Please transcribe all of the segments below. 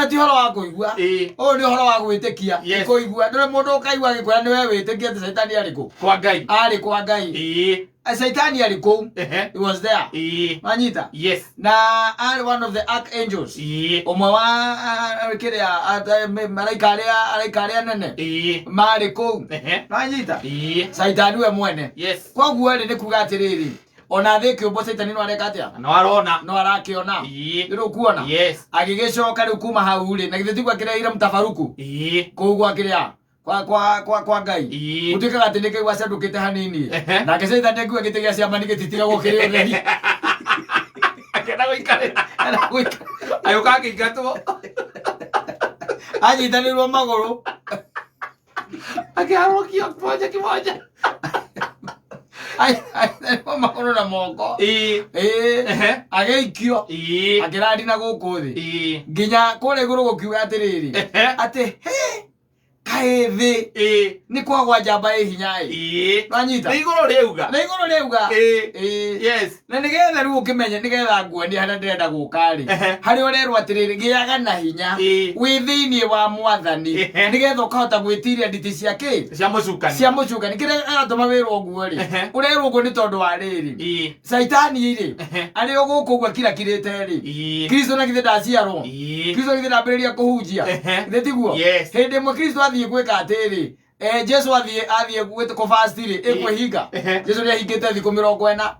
Na ti ũhoro wa kũigua. Ũyũ nĩ ũhoro wa gwĩtĩkia. Ti kũigua. Ndũrĩ mũndũ ũkaigua agĩkwĩra nĩ we wĩtĩkie atĩ Caitani arĩ kũ? Kwa Ngai. Arĩ kwa Ngai. Caitani arĩ kũu. He was there. Wanyita? Yes. Na arĩ one of the archangels. Ũmwe wa kĩrĩa araika arĩa araika arĩa nene marĩ kũu. Wanyita? Caitani we mwene. Yes. Koguo rĩ, nĩ kuga atĩrĩrĩ, ona thĩ kĩũmbwo Caitani no areka atĩa? No arona. No arakĩona. Nĩ ũkuona? Yes. Agĩgĩcoka rĩu kuma hau rĩ, na githĩ tiguo akĩrehire mũtabaruku kũu gwa kĩrĩa kwa Ngai. Gũtuĩkaga atĩ nĩ kĩgwa candũkĩte hanini. Nake Caitani akiuga gĩtĩ gĩa ciama nĩ gĩtitigagwo kĩrĩ ũtheri. Akĩenda gũikarĩra. Agĩũka akĩingatwo. Anyitanĩirwo magũrũ. Akĩharũrũkio kimoja kimoja. Anyitanĩirwo magũrũ na moko. Ĩĩ. Agĩikio. Akĩrandi na gũkũ thĩ. Nginya kũrĩa igũrũ gũkiuga atĩrĩrĩ. Atĩ he kaĩ thĩ nĩ kwagwa njamba ĩ hinya ĩ. Nwanyita? Nĩ igũrũ rĩauga. Nĩ igũrũ rĩauga. Ĩĩ. Yes. Na nĩgetha rĩu ũkĩmenye, nĩgetha nguonie harĩa ndĩrenda gũka rĩ, harĩa ũrerwo atĩrĩrĩ, gĩaga na hinya wĩ thĩinĩ wa Mwathani, nĩgetha ũkahota gwĩtiria nditi cia kĩ? Cia mũcukani. Cia mũcukani. Kĩrĩa kĩratũma wĩrwo ũguo rĩ, ũrerwo ũguo nĩ tondũ wa rĩrĩ, Caitani rĩ, arĩ o gũkũ ũguo akirakirĩte rĩ, Kristo na githĩ ndaciarwo? Kristo githĩ ndambĩrĩria kũhunjia? Githĩ tiguo? Yes. Hĩndĩ ĩmwe Kristo athiĩ gwĩka atĩrĩ, Jesu athiĩ kũfast rĩ, ĩkwĩhinga. Jesu nĩ ahingĩte thikũ 40.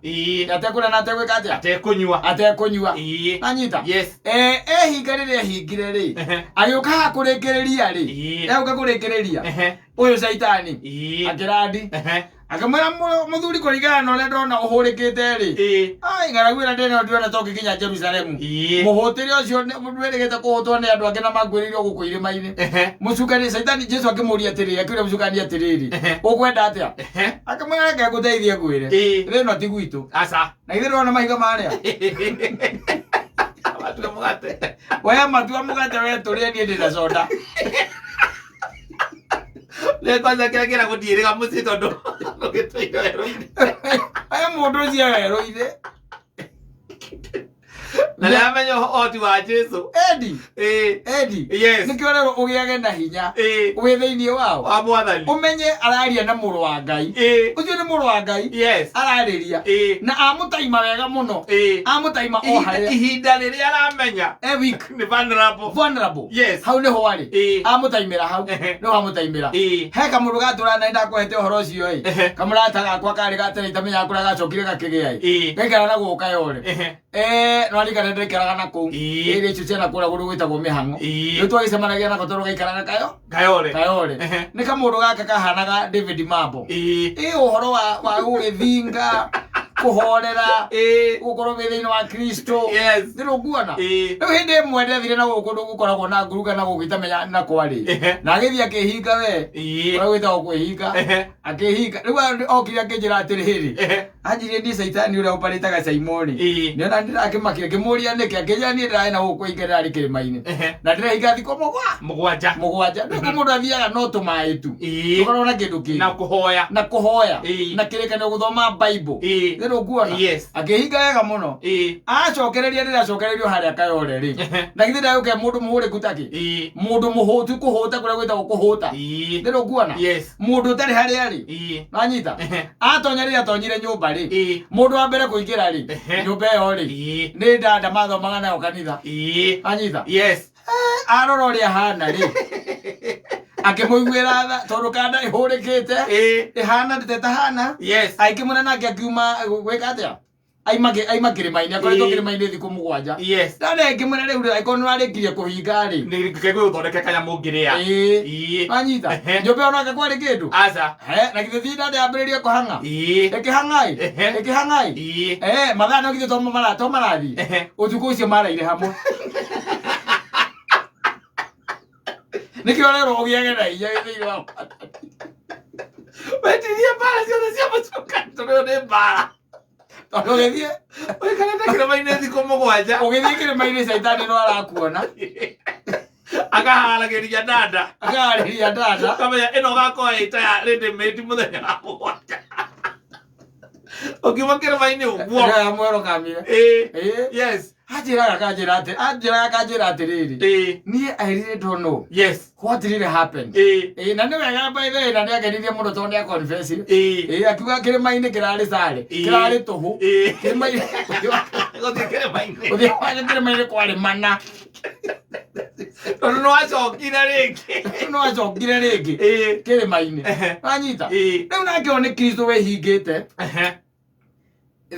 Atekũrĩa na ategwĩka atĩa? Atekũnyua. Atekũnyua. Nanyita? Yes. Ehinga rĩrĩa ehingire rĩ, agĩũka haha kũrĩkĩrĩria rĩ, egũka kũrĩkĩrĩria. Ũyũ Caitani akĩrandi. Akĩmwĩra mũthuri kũringana na ũrĩa ndona ũhũrĩkĩte rĩ. Ai, ng'aragu ĩrĩa ndĩnayo ndĩrona ta ũngĩkinya Jerusalemu. Mũhũtĩre ũcio ndwĩrĩgĩte kũhũtwo nĩ andũ angĩ na makuĩrĩire gũkũ irĩma-inĩ. Mũcukani Caitani Jesu akĩmũria atĩrĩrĩ, akĩũria mũcukani atĩrĩrĩ, ũkwenda atĩa? Akĩmwĩra reke ngũteithie ngwĩre. Thĩ ĩno ti gwitũ. Aca. Na githĩ ndũrona mahiga marĩa? Matua mũgate. We matua mũgate we tũrĩe niĩ ndĩna soda. Nĩ kwanza kĩrĩa kĩra gũthiĩrĩga mũciĩ tondũ ũgĩtũire werũ-inĩ. Aya mũndũ ũcio werũ-inĩ. Na nĩ amenya ũhoti wa Jesu. Edi. Edi. Yes. Nĩkĩo rero ũgĩage na hinya. Wĩ thĩinĩ wao. Wa Mwathani. Ũmenye araria na mũrũ wa Ngai. Ũcio nĩ mũrũ wa Ngai. Yes. Ararĩria. Na amũtaima wega mũno. Amũtaima o harĩa. Ihinda rĩrĩa aramenya. E weak. Nĩ vulnerable. Vulnerable. Yes. Hau nĩho arĩ. Amũtaimĩra hau. Nĩho amũtaimĩra. He kamũndũ gatũra na ndakũhete ũhoro ũcio ĩ. Kamũrata gakwa karĩ ga tene itamenyaga kũrĩa gacokire gakĩgĩa ĩ. Gaikara na gũka yore. No arikana ndaikaraga na kũu. Ĩrĩ icio ciana kũrĩa kũndũ gwĩtagwo mĩhang'o. Rĩu twagĩcemanagia nako tondũ gaikaraga kayo. Kayore. Kayore. Nĩ kamũndũ gaka kahanaga David Mambo. Ĩ ũhoro wa gũgĩthinga, kũhorera, gũkorwo wĩ thĩinĩ wa Kristo. Yes. Nĩ rũkuona. Rĩu hĩndĩ ĩmwe ndethire na gũkũ kũndũ gũkoragwo na nguruga na gũkũ itamenya na kwarĩ. Na agĩthiĩ akĩhinga we. Ũrĩa gwĩtagwo kwĩhinga. Akĩhinga. Rĩu okire akĩnjĩra atĩrĩrĩ. Anjirie niĩ Caitani ũrĩa ũparĩtaga Caimoni. Nĩona ndĩrakĩmakire ngĩmũria nĩkĩ, akĩnjĩra niĩ ndĩrarĩ na gũkũ kũhinga ndĩrarĩ kĩrĩma-inĩ. Na ndĩrehinga thikũ 7. 7. Ndũĩ mũndũ athiaga no tũmaĩ tu. Ndũkoragwo na kĩndũ kĩngĩ. Na kũhoya. Na kũhoya. Na kĩrĩkanĩro gũthoma Bible. Nĩ ndũkuona? Yes. Akĩhinga wega mũno. Acokereria rĩrĩa acokereirio harĩa Kayore rĩ. Na githĩ ndagĩũke mũndũ mũhũrĩku takĩ? Mũndũ mũhũtu kũhũta kũrĩa gwĩtagwo kũhũta. Nĩ ndũkuona? Yes. Mũndũ ũtarĩ harĩa rĩ. Wanyita? Atonya rĩrĩa atonyire nyũmba rĩ. Mũndũ wa mbere kũingĩra rĩ. Nyũmba ĩyo rĩ. Nĩ dada mathomaga nayo kanitha. Wanyita? Yes. Arora ũrĩa ahana rĩ. Akĩmũiguĩra tha tondũ kanda ĩhũrĩkĩte. Ĩhana ndĩtetahana. Yes. Akĩmwĩra nake akiuma gwĩka atĩa? Aima kĩrĩma-inĩ, akoretwo kĩrĩma-inĩ thikũ 7. Yes. Ndane ngĩmwĩra rĩu rĩ, angĩkorwo nĩwarĩkirie kũhinga rĩ. Nĩ kĩguũ ũthondeke kanyamũ ũngĩrĩa. Wanyita? Nyũmba ĩyo nake kwarĩ kĩndũ? Aca. Na githĩ ti ndande yambĩrĩrie kũhang'a? Ĩkĩhang'a ĩ? Ĩkĩhang'a ĩ? Mathaa no githĩ to marathiĩ? Ũtukũ ũcio maraire hamwe. Nĩkĩo rero ũgĩage na hinya wĩ thĩinĩ wa Mwathani. Wetirie mbara ciothe cia mũcukani tondũ ĩyo nĩ mbara. Tondũ ũgĩthiĩ Ũikarĩte kĩrĩma-inĩ thikũ 7. Ũgĩthiĩ kĩrĩma-inĩ Caitani no arakuona. Akaharagĩria dada. Akaharĩria dada. Kamenya ĩno ũgakorwo ĩta ya ready made mũthenya wa 7. Ũkiuma kĩrĩma-inĩ ũguo. Ndio ya mwero kamire. Yes. Anjĩraga kanjĩra atĩ anjĩraga kanjĩra atĩrĩrĩ, niĩ I really don't know what really happened. Ĩĩ, na nĩ wega, by the way, na nĩ angenirie mũno tondũ nĩ aconfessire. Ĩĩ, akiuga kĩrĩma-inĩ kĩrarĩ carĩ kĩrarĩ tũhũ kĩrĩma-inĩ. Gũthiĩ kĩrĩma-inĩ. Gũthiĩ gwake kĩrĩma-inĩ kwarĩ mana. Tondũ nĩ wacokire rĩngĩ. No acokire rĩngĩ kĩrĩma-inĩ. Wanyita? Rĩu nake ũyũ nĩ Kristo wĩhingĩte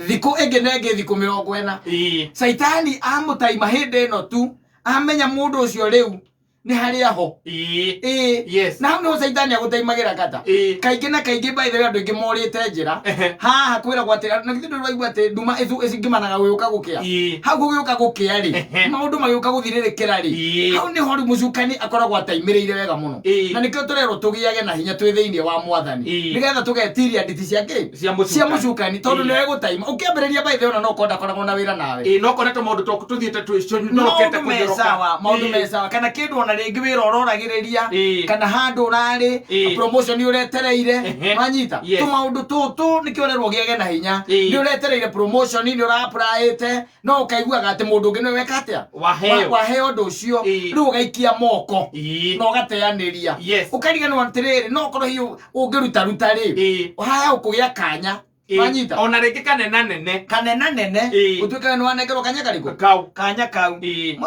thikũ ĩngĩ na ĩngĩ, thikũ 40. Caitani amũtaima hĩndĩ ĩno tu amenya mũndũ ũcio rĩu nĩ harĩa ho. Ĩĩ. Na hau nĩho caitani agũtaimagĩra kata kaingĩ na kaingĩ. By the way, andũ aingĩ morĩte njĩra haha kwĩragwo atĩ na githĩ ndũraigua atĩ nduma ĩcu ĩcingimanaga gũgĩũka gũkĩa? Hau gũgĩũka gũkĩa rĩ, maũndũ magĩũka gũthirĩrĩkĩra rĩ, hau nĩho rĩu mũcukani akoragwo ataimĩrĩire wega mũno. Na nĩkĩo tũrerwo tũgĩage na hinya twĩ thĩinĩ wa Mwathani, nĩgetha tũgetiria nditi cia kĩ? Cia mũcukani. Cia mũcukani, tondũ nĩwe gũtaima ũkĩambĩrĩria. By the way, ona no korwo ndakoragwo na wĩra nawe. Ĩĩ, no kone tũmaũndũ twaku tũthiĩte twĩconyorokete. Maũndũ me sawa, maũndũ me sawa, kana kĩndũ ona rĩngĩ wĩra ũroragĩrĩria, kana handũ ũrarĩ, promotion ũretereire. Wanyita? Tũmaũndũ tũtũ nĩkĩo ũrerwo ũgĩage na hinya. Nĩ ũretereire promotion, nĩ ũra-applyĩte, no ũkaiguaga atĩ mũndũ ũngĩ nĩwe weka atĩa. Waheo. Waheo ũndũ ũcio. Rĩu ũgaikia moko na ũgateanĩria. Ũkariganĩrwo atĩrĩrĩ, no ũkorwo hihi ũngĩruta ruta rĩ, haya ũkũgĩa kanya. Wanyita? Ona rĩngĩ kanena nene. Kanena nene. Ũtuĩke nĩ wanengerwo kanya karĩkũ? Kau. Kanya kau.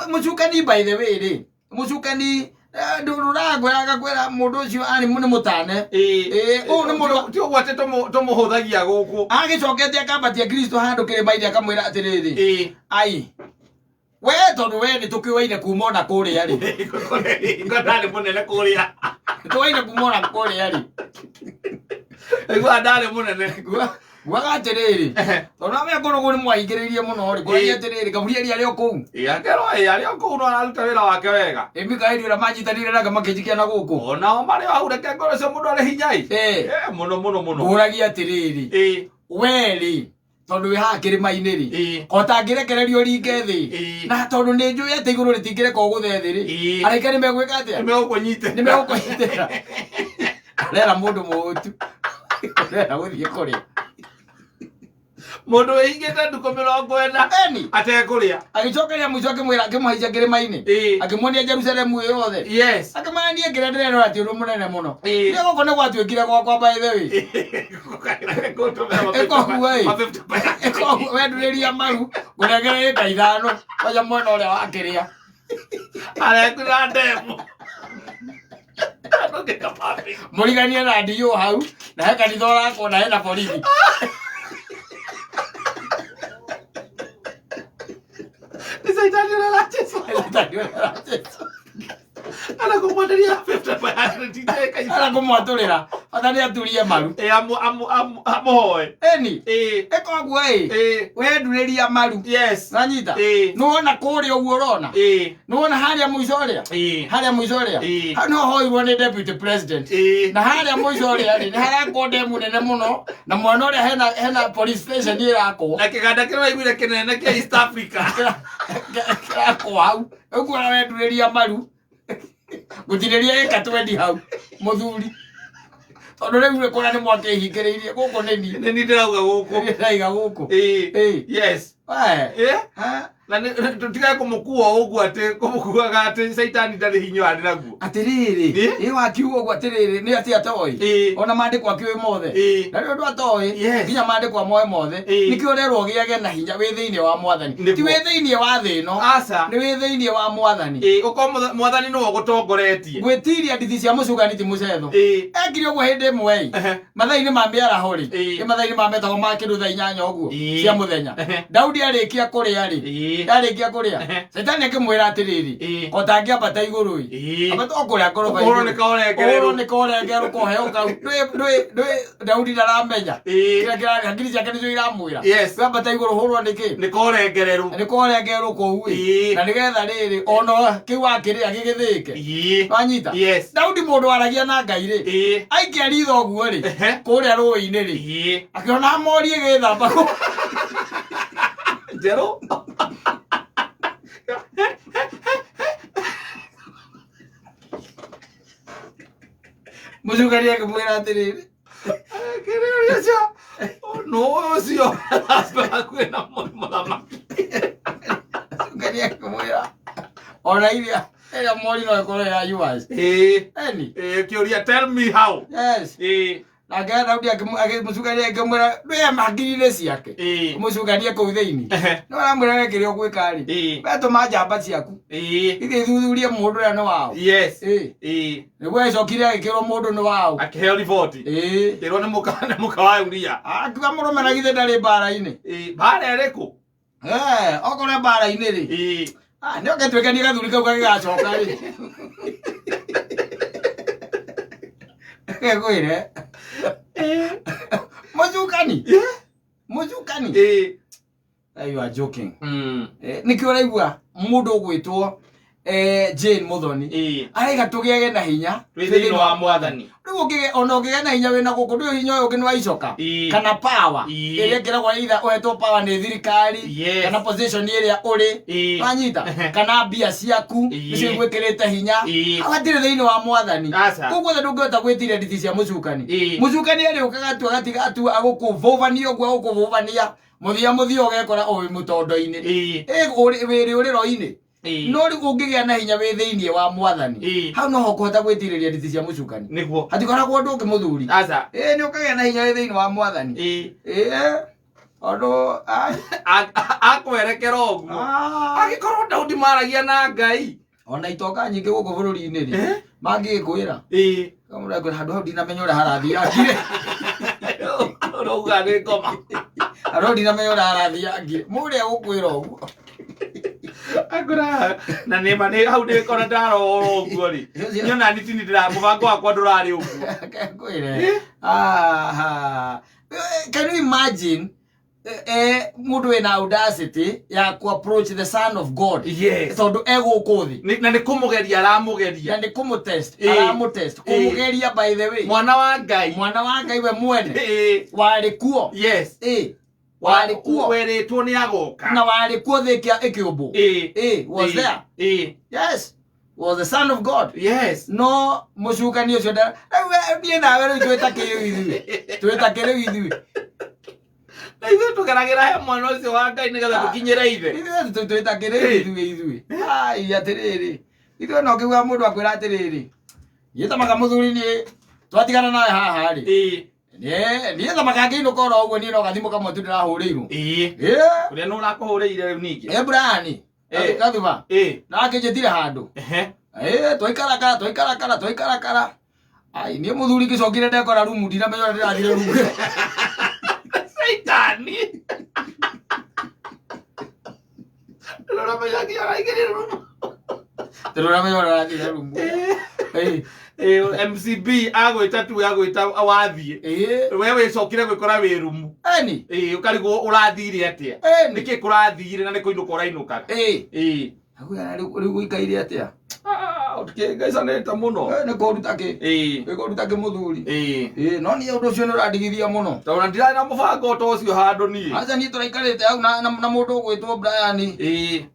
Mũcukani, by the way rĩ, mũcukani ndũragwĩra agakwĩra mũndũ ũcio arĩ nĩ mũtane. Ũyũ nĩ mũndũ Ti ũguo atĩ tũmũhũthagia gũkũ. Agĩcokete akambatia Kristo handũ kĩrĩma-inĩ, akamwĩra atĩrĩrĩ, ai we, tondũ we nĩ tũkĩũaine kuma ona kũrĩa rĩ. Ngo ndarĩ mũnene kũrĩa. Tũaine kuma ona kũrĩa rĩ. Igua ndarĩ mũnene. Nguaga atĩrĩrĩ, tondũ amenya kũndũ kũu nĩ mwahingĩrĩirie mũno rĩ, ngũragia atĩrĩrĩ, Gaburieli arĩ o kũu. Ĩĩ, akerwo ĩĩ, arĩ o kũu no araruta wĩra wake wega. Ĩ Mikaeli ũrĩa manyitanĩire nake makĩnjikia na gũkũ. Onao marĩ o hau, reke ngoro ũcio mũndũ arĩ hinya ĩ. Mũno mũno mũno. Ngũragia atĩrĩrĩ, we rĩ, tondũ wĩ haha kĩrĩma-inĩ rĩ, kotangĩrekererio ringe thĩ, na tondũ nĩ njũĩ atĩ igũrũ rĩtingĩreka ũgũthe thĩ rĩ, araika nĩ megwĩka atĩa? Nĩmegũkũnyitĩra. Nĩ megũkũnyitĩra. Ũrera mũndũ mũhũtu ũrera gũthiĩ kũrĩa. Mũndũ wĩhingĩte ndukũ 40 Eni. atekũrĩa. Agĩcokeria mũico, akĩmwĩra, akĩmũhaicia kĩrĩma-inĩ, akĩmuonia Jerusalemu ĩ yothe. Akĩmwĩra, niĩ kĩrĩa ndĩrerora ti ũndũ mũnene mũno. Nĩ gũkũ nĩ gwatuĩkire gwakwa, by the way. Ĩkoguo ĩ. Ĩkoguo wendurĩria maru ngũnengere ĩka 5 kwanja mwena ũrĩa wakĩrĩa. Arekura ndemu. Mũriganie na ndiyũ hau na he kanitha ũrakwo na hena borithi. Nĩ caitani ũrĩa Jesu. Caitani ũrĩa Jesu. Anakũmwatĩria 50 by 100 ĩka Ara kũmwatũrĩra bata nĩ aturie maru. Ĩ amũhoe. Ĩni. Ĩkoguo ĩ wendurĩria maru. Nanyita? Nĩwona kũrĩa ũguo ũrona? Nĩwona harĩa mũico ũrĩa? Harĩa mũico ũrĩa? Hau nĩho hoirwo nĩ deputy president. Na harĩa mũico ũrĩa rĩ, nĩ harakwo ndemu nene mũno, na mwena ũrĩa hena police station ĩrakwo. Na kĩganda kĩrĩa waiguire kĩnene kĩa East Africa. Kĩrakwo hau ũguo na wendurĩria maru ngũtirĩria ĩka 20 hau mũthuri, tondũ rĩu rĩ kũrĩa nĩ mwakĩhingĩrĩirie gũkũ nĩ niĩ. Nĩ niĩ ndĩrauga gũkũ. Ndĩraiga gũkũ. Ĩ? Na tũtigae kũmũkua ũguo atĩ kũmũkuaga atĩ caitani ndarĩ hinya arĩ naguo. Atĩrĩrĩ, ĩ wakiuga ũguo atĩrĩrĩ, nĩ atĩ atoĩ? Ona maandĩko akĩũĩ mothe. Na rĩu ũndũ atoĩ, nginya maandĩko amoe mothe. Nĩkĩo ũrerwo ũgĩage na hinya wĩ thĩinĩ wa Mwathani, ti wĩ thĩinĩ wa thĩ ĩno. Aca. Nĩ wĩ thĩinĩ wa Mwathani. Ĩĩ, ũkorwo Mwathani nĩwe ũgũtongoretie. Gwĩtiria ndithi cia mũcukani ti mũcetho. Ekire ũguo hĩndĩ ĩmwe ĩ, mathaa-inĩ ma mĩaraho rĩ, nĩ mathaa-inĩ ma metagwo ma kĩndũ thaa 8 ũguo cia mũthenya. Daudi arĩkia kũrĩa rĩ, arĩkia kũrĩa, Caitani akĩmwĩra atĩrĩrĩ, kotangĩambata igũrũ ĩ, ambata o kũrĩa ngoroba. Ũhũrwo nĩ kaũrengererũ. Ũhũrwo nĩ kaũrengererũ koheo kau. Ndũĩ Daudi ndaramenya kĩrĩa kĩrarĩ hakiri ciake nĩcio iramwĩra. Wambata igũrũ hũrwo nĩ kĩ? Nĩ kaũrengererũ. Nĩ kaũrengererũ kũu ĩ. Na nĩgetha rĩrĩ ona kĩu wakĩrĩa gĩgĩthĩke. Wanyita? Yes. Daudi mũndũ waragia na Ngai rĩ, aikia ritho ũguo rĩ, kũrĩa rũĩ-inĩ rĩ, akĩona mori ĩgĩthamba kũu. Njerũ. Mũcukani akĩmwĩra atĩrĩrĩ, Kĩrĩa ũcio nũ ũcio hakuhĩ na mũthamaki. Ona iria ĩrĩa mori no ĩkorwo ya yours. Ĩĩ. Eni. Ĩĩ, kĩũria, tell me how. Yes. Ĩĩ. Nake Daudi akĩmũcukania akĩmwĩra ndũye hakiri-inĩ ciake. Mũcukanie kũu thĩinĩ. No aramwĩra we kĩrĩa ũgwĩka rĩ. We tũma njamba ciaku. Ithiĩ ithuthurie mũndũ ũrĩa nĩ waũ. Yes. Ĩĩ. Nĩguo ecokire agĩkĩrwo mũndũ nĩ waũ. Akĩheo riboti. Ĩĩ. Kĩrwo nĩ mũka nĩ mũka wa Uria. Akiuga mũrũme na githĩ ndarĩ mbara-inĩ. Ĩĩ, mbara ĩrĩkũ? Eh, okorwo mbara-inĩ rĩ. Ĩĩ. Ah, nĩ oke tuĩke nĩ gathuri kau gagĩgacoka rĩ. Ngwĩre. Mũcukani. Mũcukani. Ĩĩ. Eh, you are joking. Eh, nĩkĩo ũraigua mũndũ ũgwĩtwo eh, Jane Muthoni Ĩĩ. araiga tũgĩage na hinya Twĩ thĩinĩ wa Mwathani. Rĩu ũngĩgĩa ona ũngĩgĩa na hinya wĩna gũkũ ndũĩ hinya ũyũ ũngĩ nĩ wa icoka Ĩĩ. kana power Ĩĩ. ĩrĩa ĩkĩragwo either ũhetwo power nĩ thirikari Yes. kana position ĩrĩa ũrĩ Ĩĩ. wanyita kana mbia ciaku Ĩĩ. nĩcio igwĩkĩrĩte hinya Ĩĩ. Hau hatirĩ thĩinĩ wa Mwathani. Aca. Koguo othe ndũngĩhota gwĩtiria nditi cia mũcukani. Ĩĩ. Mũcukani arĩũkaga tu agatiga tu agũkũvũvania ũguo agũkũvũvania mũthia mũthia ũgekora ũrĩ mũtondo-inĩ. Ĩĩ. Ĩ, wĩ rĩũrĩro-inĩ. Ĩĩ. No rĩu ũngĩgĩa na hinya wĩ thĩinĩ wa Mwathani, Ĩĩ. hau noho ũkũhota gwĩtirĩria nditi cia mũcukani. Nĩguo. Hatikoragwo ũndũ ũngĩ mũthuri. Aca. Ĩĩ, nĩ ũkagĩa na hinya wĩ thĩinĩ wa Mwathani. Ĩĩ. Ĩĩ, tondũ ai, Akwerekera ũguo. ah. Angĩkorwo Daudi maragia na Ngai. Ona itonga nyingĩ gũkũ bũrũri-inĩ rĩ, Eh? mangĩgĩkwĩra Ĩĩ. kamũra kwĩra handũ hau ndinamenya ũrĩa harathiangire. Ũrauga nĩ ngoma. Handũ hau ndinamenya ũrĩa harathiangire. Mũrĩa gũkwĩra ũguo. Akũra na nĩ ma nĩ hau ndĩ kona ndarora ũguo rĩ. Niona nĩ tini ndĩra mũbango wakwa ndũrarĩ ũguo. Kwĩre. Aha. Can you imagine mũndũ wĩna audacity ya ku approach the son of God? Yes. Tondũ e gũkũ thĩ. Na nĩ kũmũgeria Na aramũgeria. nĩ kũmũtest. Ĩĩ. Aramũtest. Ĩĩ. Kũmũgeria by the way. Mwana wa Ngai. Mwana wa Ngai we mwene. Ĩĩ. Warĩ kuo. Yes. Ĩĩ. Warĩ kuo. Werĩtwo nĩ agoka. Na warĩ kuo thĩ ĩkĩũmbwo. Ĩĩ. Ĩĩ, was Ĩĩ. there. Ĩĩ. Yes. Was the son of God. Yes. No mũcukani ũcio nda rĩu niĩ nawe rĩu twĩta kĩrĩu ithuĩ. Twĩta kĩrĩu ithuĩ. Na ithuĩ tũgeragĩra he mwana ũcio wa Ngai nĩgetha tũkinyĩre ithe. Ithuĩ twĩta kĩrĩu ithuĩ ithuĩ. Ai atĩrĩrĩ. Ithuĩ no kĩgua mũndũ akwĩra atĩrĩrĩ. Niĩ tamaga mũthuri niĩ twatigana nawe haha rĩ. Ĩĩ. Niĩ tamaga ngĩinũka oro ũguo niĩ no gathimũ kamwe tu ndĩrahũrĩirwo. Ĩĩ. Ĩĩ. Ũrĩa nũ ũrakũhũrĩire rĩu ningĩ? Ĩ Brian. Ĩĩ. Gathuba. Ĩĩ. Nakĩnjĩtire handũ. Ehe. Ĩĩ twaikarakara twaikarakara twaikarakara. Ai niĩ mũthuri ngĩcokire ndekora rumu ndinamenya ũrĩa ndĩrathire rumu. Caitani. Ndũramenya nginya araingĩrire rumu. Ndũramenya ũrĩa ũrathire rumu. Ĩĩ. Ĩĩ, MCB agwĩta tu agwĩta wathiĩ. Ĩĩ. We wĩcokire gwĩkora wĩ rumu. Eni. Ĩĩ, ũkarigwo ũrathire atĩa? Eni. Nĩkĩ kũrathire na nĩ kũinũka ũrainũkaga? Ĩĩ. Ĩĩ. Akwĩra rĩu rĩu ũikaire atĩa? Ah, ũtikĩngaicanĩte mũno. Eh, nĩ kũruta kĩ? Ĩĩ. Nĩ kũruta kĩ mũthuri? Ĩĩ. Ĩĩ, no niĩ ũndũ ũcio nĩ ũrandigithia mũno. Tondũ na ndirarĩ na mũbango ta ũcio handũ niĩ. Aca niĩ tũraikarĩte hau na mũndũ ũgwĩtwo Brian Ĩĩ.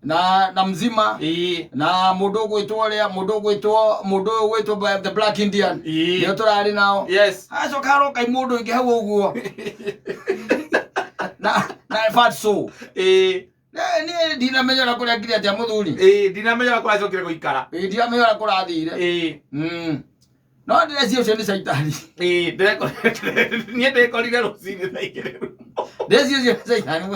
na mzima Ĩĩ. na mũndũ ũgwĩtwo ũrĩa mũndũ ũgwĩtwo mũndũ ũyũ ũgwĩtwo the Black Indian. Ĩĩ. Nĩo tũrarĩ nao. Yes. Acoka aroka mũndũ ũngĩ hau ũguo. Na fat soul. Ĩĩ. Niĩ ndinamenya ũrĩa kũrĩa atĩa mũthuri. Ĩĩ, ndinamenya ũrĩa kũracokire gũikara. Ĩĩ, ndinamenya ũrĩa kũrathire. Ĩĩ. No ndĩreciria ũcio nĩ caitani. Ĩĩ, niĩ ndĩkorire rũcinĩ thaa igĩrĩ. Ndĩreciria ũcio nĩ caitani.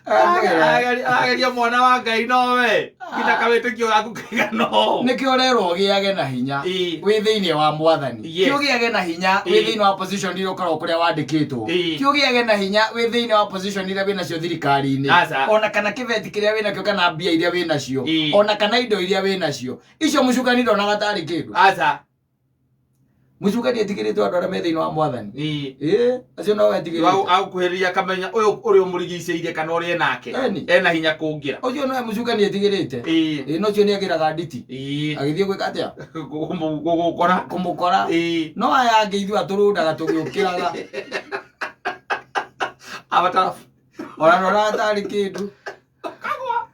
Arageria mwana wa Ngai nowe. Nginya kawĩtĩkio gaku kaigana ũũ. Nĩkĩo ũrerwo ũgĩage na hinya Ĩĩ. wĩ thĩinĩ wa Mwathani. Yes. Ti ũgĩage na hinya wĩ Ĩĩ. thĩinĩ wa position iria ũkoragwo kũrĩa wandĩkĩtwo. Ĩĩ. Ti ũgĩage na hinya wĩ thĩinĩ wa position iria wĩnacio thirikari-inĩ. Aca. Ona kana kĩbeti kĩrĩa wĩnakĩo kana mbia iria wĩnacio. Ĩĩ. Ona kana indo iria wĩnacio. Icio mũcukani ndonaga tarĩ kĩndũ. Aca. Mũcukani etigĩrĩtwo andũ arĩa me thĩinĩ wa Mwathani. Ĩĩ. Ĩĩ, acio no etigĩrĩte. Agũkuhĩrĩria akamenya ũyũ ũrĩa ũmũrigicĩirie kana ũrĩa enake. Eni. Ena hinya kũngĩra. Ũcio nowe mũcukani etigĩrĩte. Ĩĩ. Ĩĩ, no ũcio nĩagĩraga nditi. Ĩĩ. Agĩthiĩ gwĩka atĩa? Gũgũkora. Kũmũkora. Ĩĩ. No aya angĩ ithuĩ atũrũndaga tũgĩũkĩraga. Abatara. Ona ndonaga tarĩ kĩndũ.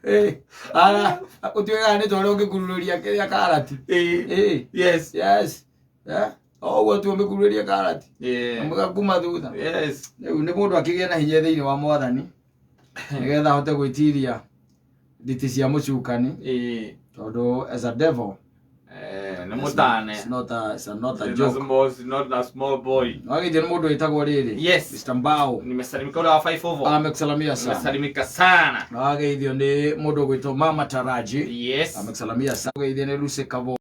Ĩĩ. Ara, ũtuĩkaga nĩ ta ũrĩa ũngĩkururĩria kĩrĩa karati. Ĩĩ. Ĩĩ. Yes. Yes. Eh? O ũguo tu ũmĩkururĩrie karati. Yeah. Mũgakuma thutha. Yes. Rĩu nĩ mũndũ akĩgĩa na hinya thĩinĩ wa Mwathani nĩgetha ahote gwĩtiria Nditi cia mũcukani. Ĩĩ. Tondũ as a devil. Eh, nĩ mũtane. It's not a, it's not a It's not joke. small, it's not a small boy. Wageithio nĩ mũndũ wĩtagwo rĩrĩ. Yes. Mr. Mbao. Nimesalimika ule wa 5 Amekusalamia sana. Nimesalimika sana. Na wageithio nĩ mũndũ ũgwĩtwo Mama Taraji. Yes. Amekusalamia sana. Wageithio nĩ Lucy Kavo.